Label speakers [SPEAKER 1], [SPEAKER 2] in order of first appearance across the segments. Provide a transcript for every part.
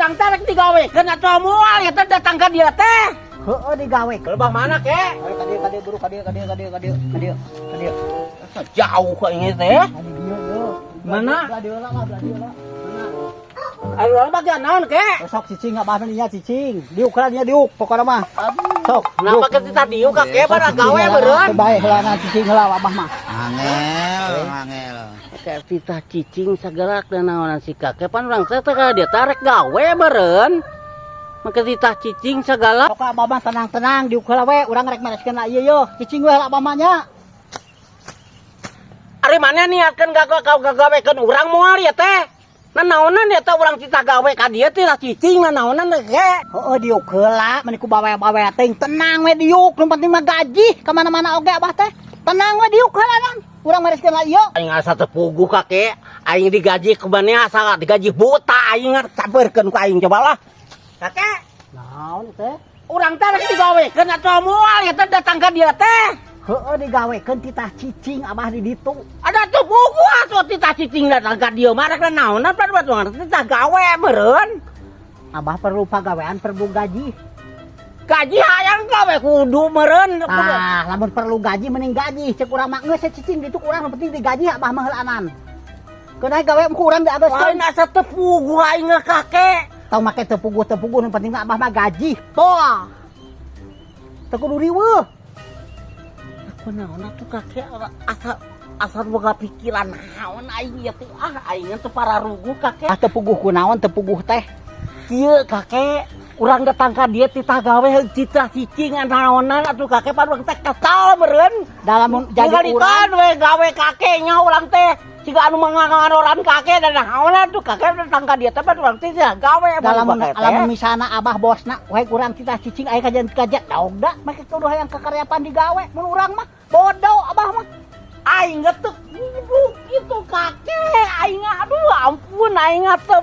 [SPEAKER 1] Urang teh rek digawekeun atuh moal ya teh datang ka dieu teh?
[SPEAKER 2] Heeh, digawe.
[SPEAKER 1] Lebah mana, Kek?
[SPEAKER 2] Ayo ka dieu, ka dieu, buru, ka dieu, ka dieu, ka dieu, ka dieu, ka dieu, ka dieu.
[SPEAKER 1] Jauh kok ini teh.
[SPEAKER 2] Ka dieu yo.
[SPEAKER 1] Mana?
[SPEAKER 2] Belah dieu lah, belah dieu lah.
[SPEAKER 1] Ayo urang bagian naon, Kek?
[SPEAKER 2] Sok cicing, abah mah nya cicing. Diuk lah nya, diuk pokokna mah. Sok.
[SPEAKER 1] Kenapa kita diuk, Kakek, pada gawe beureun?
[SPEAKER 2] Bae heula na, cicing heula abah mah.
[SPEAKER 3] Angel, angel.
[SPEAKER 1] Kayak titah cicing segala dan naonan si kakek, pan urang teh teh dia tarik gawe beureun. Maka titah cicing segala.
[SPEAKER 2] Sok abah mah tenang-tenang, diuk heula we, urang rek mereskeun ieu yo. Cicing we heula abah mah nya.
[SPEAKER 1] Ari mana niatkeun gagawekeun urang moal ya teh? Nah, naonan ya teh urang titah gawe ka dieu, titah cicing, nah naonan teh, Kek?
[SPEAKER 2] Heeh, diuk heula, meni ku bawe-bawe teuing, tenang we diuk, nu penting mah gaji ka mana-mana oge abah teh. Tenang we, diuk heula nang. Urang mereskeun lah ieu.
[SPEAKER 1] Aing asa teu puguh, Kakek. Aing digaji ku maneh asa digaji buta, aing sabarkeun ku aing coba lah. Kakek,
[SPEAKER 2] Naon teh?
[SPEAKER 1] Urang teh rek digawekeun atuh moal ya teh datang ka dieu teh?
[SPEAKER 2] Heeh, digawekeun titah cicing abah di ditu.
[SPEAKER 1] Ada tuh puguh atuh titah cicing datang ka dieu mah rek naonan, pan buat titah gawe meureun.
[SPEAKER 2] Abah perlu pagawean, perlu gaji?
[SPEAKER 1] Gaji hayang gawe kudu meureun.
[SPEAKER 2] Ah, lamun perlu gaji mending gaji. Cek urang mah geus cicing ditu urang, nu penting digaji abah mah heulaanan. Keun gawe ku urang diagaskeun.
[SPEAKER 1] Lain asa teu puguh aing, Kakek.
[SPEAKER 2] Tong make teu puguh-teu puguh, nu penting mah abah mah gaji. Poa. Teu kudu riweuh.
[SPEAKER 1] Aku naon atuh, Kakek, asa asa boga pikiran naon aing ieu teh, ah, aing teh pararuguh, Kakek.
[SPEAKER 2] Ah, teu puguh kunaon teu puguh teh?
[SPEAKER 1] Kieu, Kakek, urang datang ka dieu titah gawe, titah cicing, naonan atuh, Kakek? Pan urang teh kesal meureun.
[SPEAKER 2] Dalam jadi urang
[SPEAKER 1] Jadi we gawe kakeknya urang teh siga anu manganganoran kakek dan naonan atuh, Kakek, datang ka dieu teh pan urang teh titah gawe?
[SPEAKER 2] Dalam
[SPEAKER 1] Kakek teh.
[SPEAKER 2] Lamun misalna abah bosna we urang titah cicing aya kajian kajian daog da make kudu hayang kakaryapan digawe, mun urang mah bodoh abah mah.
[SPEAKER 1] Aing teu kudu kitu, Kakek, aing aduh ampun, aing teu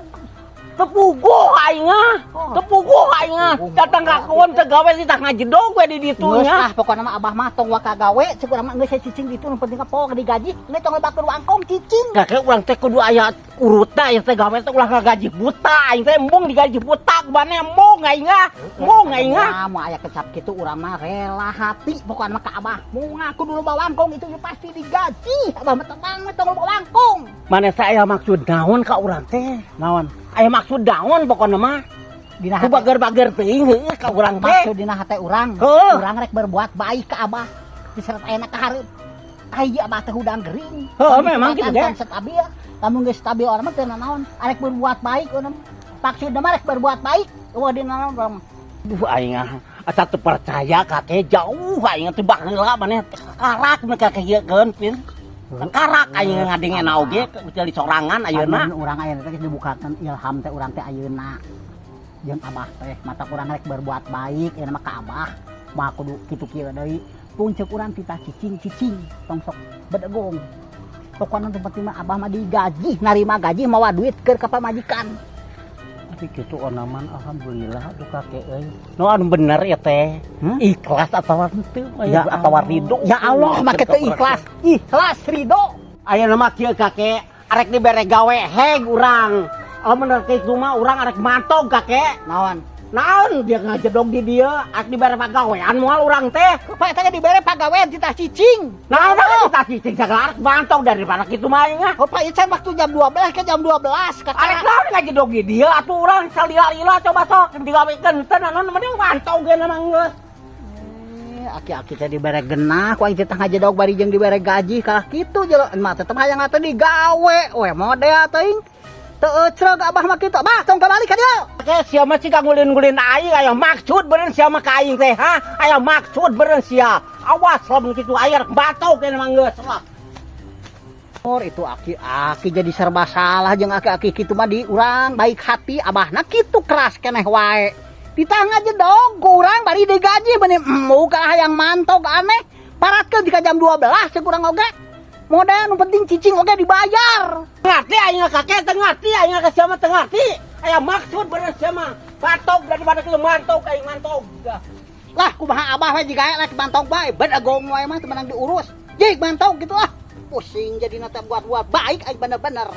[SPEAKER 1] teu puguh, aing ah.
[SPEAKER 2] Oh.
[SPEAKER 1] Teu puguh aing ah. Datang ka kawan teu gawe, titah ngajedog we di ditu
[SPEAKER 2] Geus
[SPEAKER 1] nya.
[SPEAKER 2] Ah, pokokna mah abah mah tong waka gawe, cek urang mah geus cicing ditu, nu penting pok digaji, geus tong lebakeun wangkong, cicing.
[SPEAKER 1] Kakek, urang teh kudu aya urutna ya teh, gawe teh ulah ngagaji buta, aing teh embung digaji buta ku maneh, embung aing ah, embung aing ah.
[SPEAKER 2] Ah, mau aya kecap kitu urang mah rela hati pokokna mah ka abah. Mau ngaku dulu bawa wangkong itu pasti digaji. Abah mah tenang we, tong loba wangkong.
[SPEAKER 1] Maneh teh aya maksud naon ka urang teh?
[SPEAKER 2] Naon?
[SPEAKER 1] Aya maksud naon pokokna mah?
[SPEAKER 2] Dina
[SPEAKER 1] Ku
[SPEAKER 2] hate
[SPEAKER 1] bager-bager teuing heueuh ka urang teh.
[SPEAKER 2] Maksud dina hate urang,
[SPEAKER 1] Heuh.
[SPEAKER 2] Urang rek berbuat baik ke abah. Diseret ayeuna ka hareup. Ai abah teh hudang gering.
[SPEAKER 1] Heuh, memang kitu ge.
[SPEAKER 2] Can stabil. Lamun geus stabil urang mah teu naon. Arek berbuat baik urang. Maksudna mah rek berbuat baik. Eueuh dina naon urang mah.
[SPEAKER 1] Duh, aing ah asa teu percaya, Kakek, jauh aing teh baheula maneh karak mah kakek ieu keun pin. Karak aing ngadengena oge kecuali sorangan ayeuna.
[SPEAKER 2] Ayeuna urang ayeuna teh geus dibukakeun ilham teh urang teh ayeuna. Jeung abah teh mata urang rek berbuat baik ayeuna mah ka abah. Mah kudu kitu kieu deui. Pun ceuk urang titah cicing, cicing, tong sok bedegong. Pokokna nu penting mah abah mah digaji, narima gaji mawa duit keur ka pamajikan.
[SPEAKER 1] Tapi kitu onaman alhamdulillah atuh, Kakek euy. Nu anu bener ya teh.
[SPEAKER 2] Hmm?
[SPEAKER 1] Ikhlas atawa henteu?
[SPEAKER 2] Ya
[SPEAKER 1] atawa ridho?
[SPEAKER 2] Ya Allah, make teu ikhlas. Ikhlas ridho.
[SPEAKER 1] Ayeuna mah kieu, Kakek, arek dibere gawe heg urang. Lamun rek kitu mah urang arek mantog, Kakek.
[SPEAKER 2] Naon?
[SPEAKER 1] Naon dia ngajedog di dieu, arek dibere pagawean moal urang teh?
[SPEAKER 2] Pak eta dibere pagawean titah cicing.
[SPEAKER 1] Naon kita cicing segala, arek mantog daripada kitu mah aing ah.
[SPEAKER 2] Oh, Pak Ican waktu jam 12 ke jam 12
[SPEAKER 1] Arek
[SPEAKER 2] kakak.
[SPEAKER 1] naon ngajedog di dieu atuh urang salila-lila, coba sok digawekeun teh naon, mending mantog ge mah geus.
[SPEAKER 2] Eh, aki-aki teh dibere genah ku aing teh ngajedog bari jeung dibere gaji kalah kitu jero mah tetep hayang teh digawe we model teuing. Teu ecreg abah mah kitu. Abah tong kabalik ka dieu.
[SPEAKER 1] Oke, sia mah siga ngulin-ngulin aing, aya maksud beureun sia mah ka aing teh, ha? Aya maksud beureun sia. Awas lamun kitu aing rek batok ge mah geus lah.
[SPEAKER 2] Oh, itu aki-aki jadi serba salah jeung aki-aki kitu mah di urang baik hati abahna kitu keras keneh wae. Ditah ngajedog ku urang bari digaji beuni embung ka hayang mantog, aneh. Paratkeun dika jam 12 cek urang oge. Modal nu penting cicing oge dibayar.
[SPEAKER 1] Ngerti aing, Kakek, teu ngerti aing ka sia mah, teu ngerti. Aya maksud beureun sia mah. Batok daripada kieu mantog aing mantog.
[SPEAKER 2] Lah, kumaha abah we jiga rek mantog bae, bedegong wae mah teu meunang diurus. Jig mantog gitu ah. Pusing jadi teh buat-buat baik aing bener-bener.